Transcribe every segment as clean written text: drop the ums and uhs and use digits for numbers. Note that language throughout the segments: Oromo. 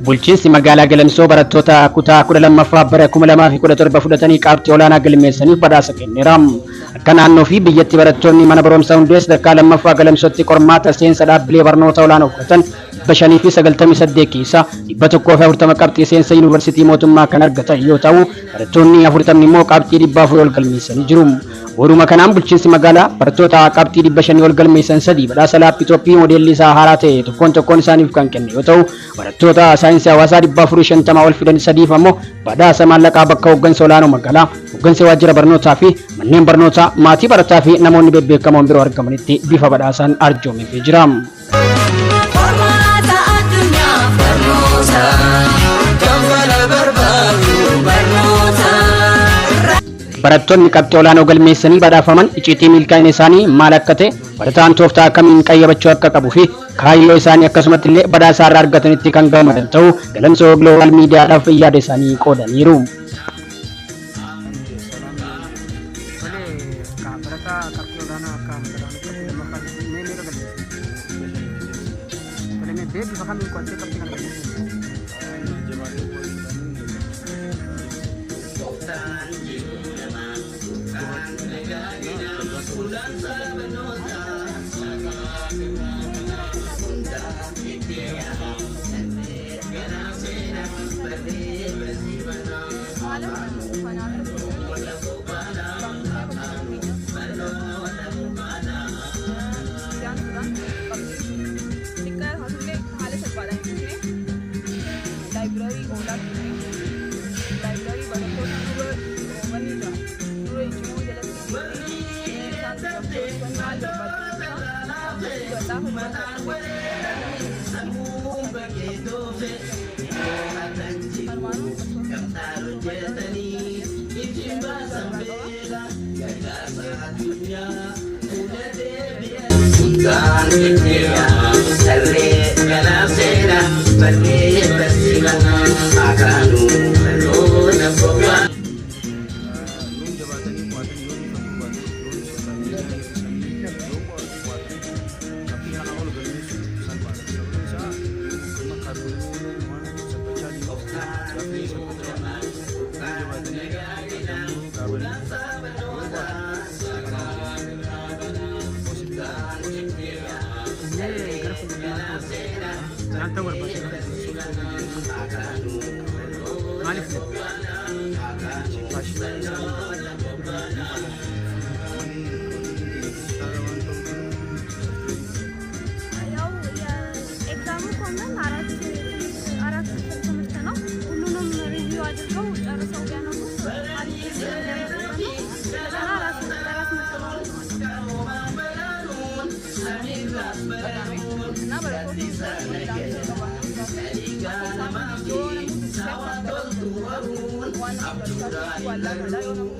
Bulchiinsi magaalaa Galamsoo barattoota kutaa 12ffaa bara 2017 fudhatanii qabxii olaanaa galmeessaniif badhaasa kenneera. Akka naannoo fi biyyatti barattoonni mana barumsaa hundee sadarkaa 2ffaa Galamsootti qormaata seensa dhaabbilee barnoota olaanoo fudhatan 598 keessaa 140 qabxii seensa yuunivarsiitii mootummaa kan argatan yoo ta'u, barattoonni 40 immoo qabxii 400 ol galmeessanii jiru. Bu'uuruma kanaan bulchiinsi magaalaa barattoota qabxii 500 ol galmeessan sadii badhaasa laappitooppii moodeelli isaa haaraa ta'e tokkoon tokkoon isaaniif kan kenne yoo ta'u, barattoota saayinsii hawaasaa 450 ol fidan sadiif ammoo badhaasa maallaqaa bakka hooggansa olaanoo magaalaa, hooggansa waajjira barnootaa fi manneen barnootaa, maatii barataa fi namoonni bebbeekamoon biroo argamanitti bifa badhaasaan arjoomeefii jira. Qormaata addunyaaf barnoota. Kan fala barbaadu barnoota. Barattoonni qabxii olaanoo galmeessanii badhaafaman icciitii milkaa'ina isaanii maal akka ta'e, barataan tooftaa akkamiin qayyabachuu akka qabu fi kaayyoo isaanii akkasumatti illee badhaasa irraa argatanitti kan gammadan ta'uu Galamsoo Global Miidiyaadhaaf yaada isaanii qoodaniiru. Tolee, ka barataa qabxii olaanaa akka magaalaa qabxii lammaffaa mee meeqa galmeesse? Tolee, mee bifa kamiin qo'attee qabxii kana galmeesse? Laayibraarii oolaa turre. Laayibraarii barattoota dura roobanii jira. Dura ijoo jalatti deemnee isaan dubbiftoonni maal Yoon jabaatanii qo'atan, yoon ifatu baatan, yoon sodaatanii hir'isanii yoo qo'atan qabxii kanaa ol galmeessuun salphaadha. Sababni isaa amma kaarikulamii waan salphachaa deemuuf, gaaffiin salphachaa waan deemuuf, yoon jabaatanii addaan dhaabanii yoo qo'atan qabxii kanaa ol galmeessuun. Mee gara fuulduraatti maal ta'uu barbaadda? Maaliif filatte? ያው የኤግዛሙ ኮመን አራት አራት ክፍል ትምህርት ነው። ሁሉንም ሪቪው አድርገው ጨርሰው ቢያነቡት አሪፍ ነው። እንደገና ራስ በራስ መተማመን እና barattoonni yoo namni dubbisee waan nama barsiisaa waan laafadha yoo namni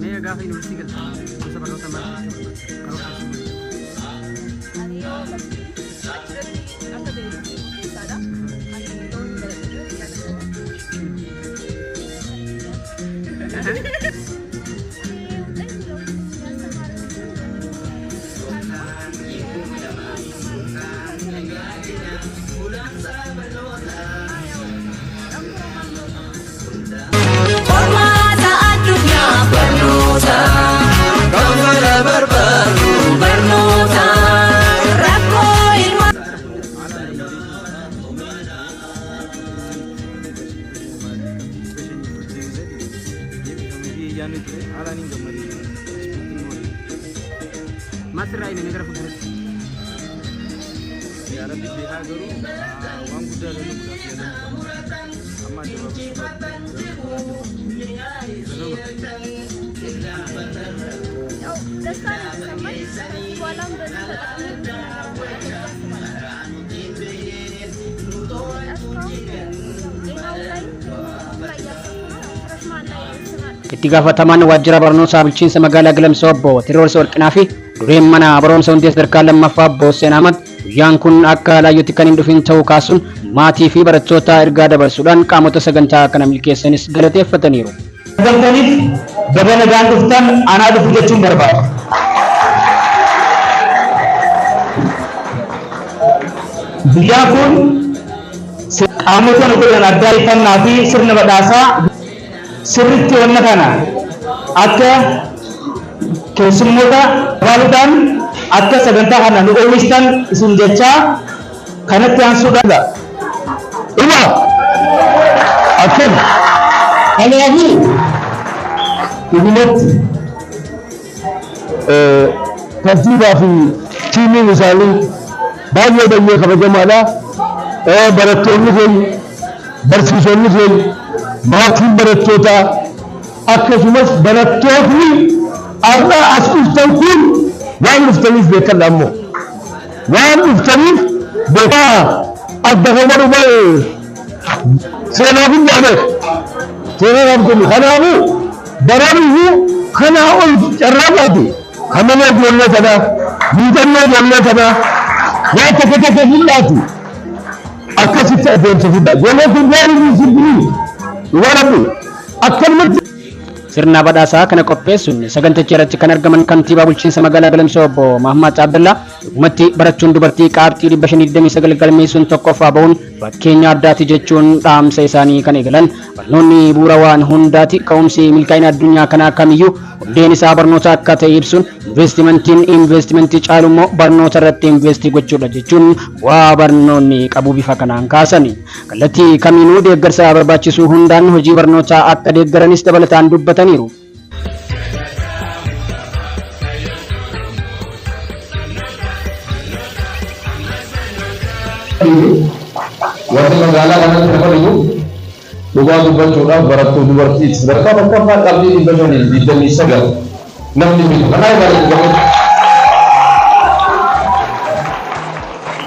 Mee gaafa yuunivarsiitii galte gosa barnoota maal barachuu barbaadda? Karoora keessi maal? Ani yoo achirratti akka beekutti murteessaadha. Ani yoo hin baradhe yaada qaba. ውጤት Qormaata addunyaaf barnoota. Kan fala barbaadu barnoota. Rakkoo ilma. Maal sirraa eegna gara fuulduratti? Yaa Rabbi beekaa, garuu waan guddaa dalaguudhaaf yaadamuu qaba. Amma adda baafachuu ያው ደስታ ነው የተሰማኝ። ከዚህ በኋላም በዚህ ተጠቅሜ ብዙ ነገር አደርጋለሁ ብዬ አስባለሁ። እስካሁን ጤናው ላይ ላይ እያሰብኩ ነው። ያው ፍሬሽማን ላይ ወስናለሁ። Itti gaafatamaan waajjira barnootaa bulchiinsa magaalaa Galamsoo obbo Tewoodiroos Warqinaa fi dureen mana barumsa hundee sadarkaa lammaffaa obbo Hussein Ahmad guyyaan kun akka laayyootti kan hin dhufin ta'uu kaasuun maatii fi barattoota ergaa dabarsuudhaan qaamota sagantaa kana milkeessanis galateeffataniiru. Argamtaniif baga nagaan dhuftan, anaa dhufu jechuun barbaada. Guyyaan kun qaamota nu godhan addaa ifannaa fi sirna badhaasaa sirritti wanna kana akka keessummoota baaluudhaan akka sagantaa kana nu oomishtan isin jechaa kanatti aansuudhaan. Uma akkam kanaafuu dhugumatti kantiibaa fi tiimiin isaanii baay'ee baay'ee kabajamaadha. Barattoonni keenya, barsiisonni keenya, maatiin barattootaa, akkasumas barattootni har'a as dhuftan kun waan dhuftaniif beekadha, ammoo waan dhuftaniif beekaa adda kan godhu ba'e seenaa guddaa beeka. Seenaa kun kanaafuu baraan kanaa ol carraa baate kamana ijoollee kanaa, muuxannoo ijoollee kanaa waan tokko tokko mul'atu akkasitti adeemsa fida. Ijoolleen kun gaarii sibbinii dhugaa rabbi akkanumatti. Sirna badhaasaa kana qopheessuun saganticha irratti kan argaman kantiibaa bulchiinsa magaalaa Galamsoo obbo Mahammad Abdallaa, dhugumatti barachuun dubartii qabxii 529 galmeessuun tokkoffaa bahuun fakkeenya addaati jechuun dhaamsa isaanii kan eegalan. Barnoonni bu'uura waan hundaati, ka'umsi milkaa'ina addunyaa kanaa kamiyyuu hundeen isaa barnoota akka ta'e ibsuun, investimentiin investimentii caalu immoo barnoota irratti investii gochuudha jechuun bu'aa barnoonni qabu bifa kanaan kaasani. Kallattii kamiinuu deeggarsa barbaachisu hundaan hojii barnootaa akka deeggaranis dabalataan dubbataniiru. Wanti magaalaa kanatti nama dhibu, dhugaa dubbachuudhaaf, barattuu dubartii sadarkaa tokkoffaa qabxii 529 namni bitu. Kanaaf baay'ee gammachuu.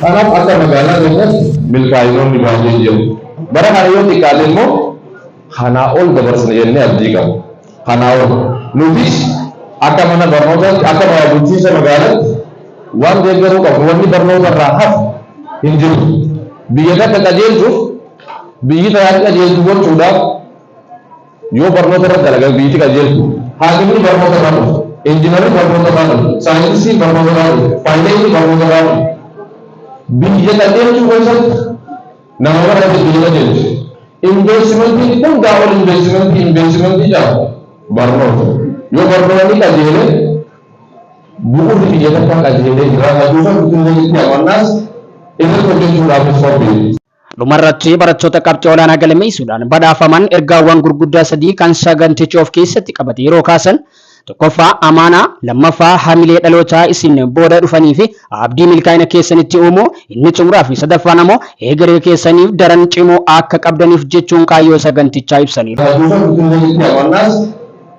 Kanaaf akka magaalaa keenyatti milkaa'inoonni baay'een jiru. Bara kana yoo xiqqaate immoo kanaa ol dabarsina jennee abdii qabna. Kanaa ol. Nutis akka mana barnootaatti, akka bulchiinsa magaalaatti waan deeggaruu qabnu, wanni barnoota irraa hafu hin jiru. Biyya takka qajeelchuuf, biyyi tajaajila qajeeltu gochuudhaaf, yoo barnoota irratti dalagan biyyatti qajeeltu. Haakimni barnoota irraa dhufu, injiinarri barnoota irraa dhufu, saayintistiin barnoota irraa dhufu, faayinaansii barnoota irraa dhufu. Biyya qajeelchuu keessatti nama barate biyya qajeelchu. Investimentiin hundaa ol investimentii investimentii jedhamu barnoota. Yoo barnoonni qajeele, bu'uurri biyya takkaa qajeelee jira. Hajuufa guutummaa itti amannaas irratti hojjechuudhaafis qophii. Dhumarratti barattoota qabxii olaanaa galmeessuudhaan badhaafaman ergaawwan gurguddaa sadii kan sagantichi of keessatti qabate yeroo kaasan, tokkoffaa amaanaa, lammaffaa hamilee dhalootaa isin booda dhufanii fi abdii milkaa'ina keessanitti uumuu, inni xumuraa fi sadaffaan ammoo egeree keessaniif daran cimoo akka qabdaniif jechuun kaayyoo sagantichaa ibsaniiru. Hajuufa guutummaa itti amannaas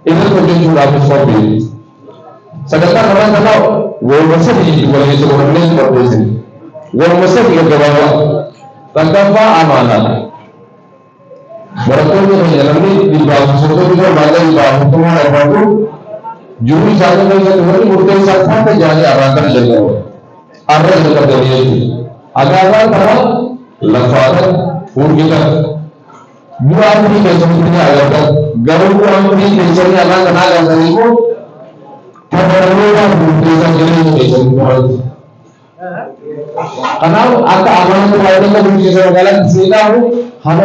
irratti hojjechuudhaafis qophii. Sagantaa kanaa kanaa waanuma sadii waliin godhannee qopheessine. Waanuma sadii gaggabaabaa. Tokkoffaa amaanaadha. Barattoonni keenya namni 137 hanga 140 darbatu jiruu isaanii keessatti wanni murteessaa takka jaanii arraan kana jalqabu. Arra jalqabdanii jechuudha. Akkaataan kana lafaatan furgitan. Bu'aa firii keessanitti ni agartan. Garuu bu'aan firii keessanii arraan kana agartanii immoo tabarrootaan murteessaa jireenya keessanii irratti. Kanaaf akka amaanatti waa'ee akka bulchiinsa magaalaatti seenaamu kana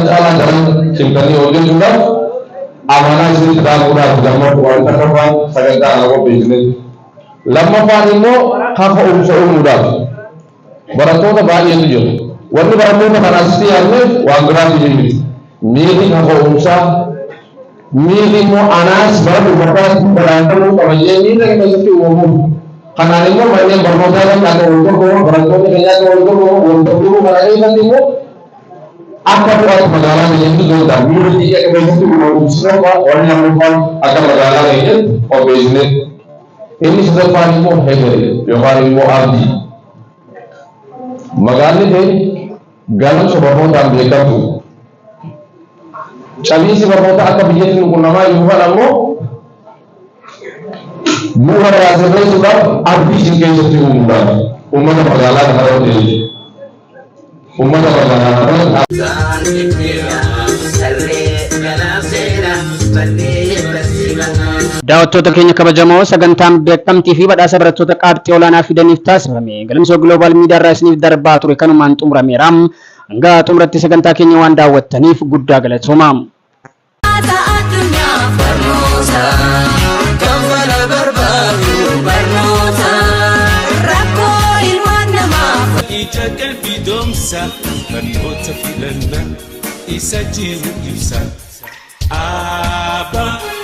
caalaa daran cimtanii hojjechuudhaaf amanaa isinitti dhaabuudhaaf gammadu waan tokkoffaan sagantaa kana qopheessine. Lammaffaan immoo kaka'umsa uumuudhaaf barattoota baay'eetu jiru. Wanni barattoota kana asitti yaadneef waan biraatiif miti. Miirri kaka'umsaa, miirri immoo anaas bara dhuunfaatti badhaafamuu qaba jee miirra keessatti uumamuuf. Kanaan immoo manneen barnootaa irratti akka wal dorgoman, barattoonni keenya akka wal dorgoman, wal dorgomuu kana keessatti immoo akka bu'aatti magaalaa keenyatti godha. Miirri biyya akka keessatti uumamu wanni lammaffaan akka magaalaa keenyatti qopheessine. Inni sadaffaan immoo hegeree yookaan immoo abdii. Magaalli keenya galumsa barnootaan beekamtu. Cabiinsi barnootaa akka biyyatti nu qunnamaa jiru kana immoo bu'uura irraa sirreessuudhaaf, abdii isin keessatti uumuudhaaf, uummata magaalaa kana irratti jechuudha. Uummata magaalaa Daawwattoota keenya kabajamoo, sagantaan beekamtii fi badhaasa barattoota qabxii olaanaa fidaniif taasifame Galamsoo Global Media irraa isiniif darbaa ture kanumaan xumurameera. Hanga xumuratti sagantaa keenya waan daawwattaniif guddaa galatooma. Addunyaaf barnoota kan fala barbaadu barnoota rakkoo ilmaan namaaf. Ija qalbii doomsa, barnoota filanna, isa jiru ibsa. Abbaa.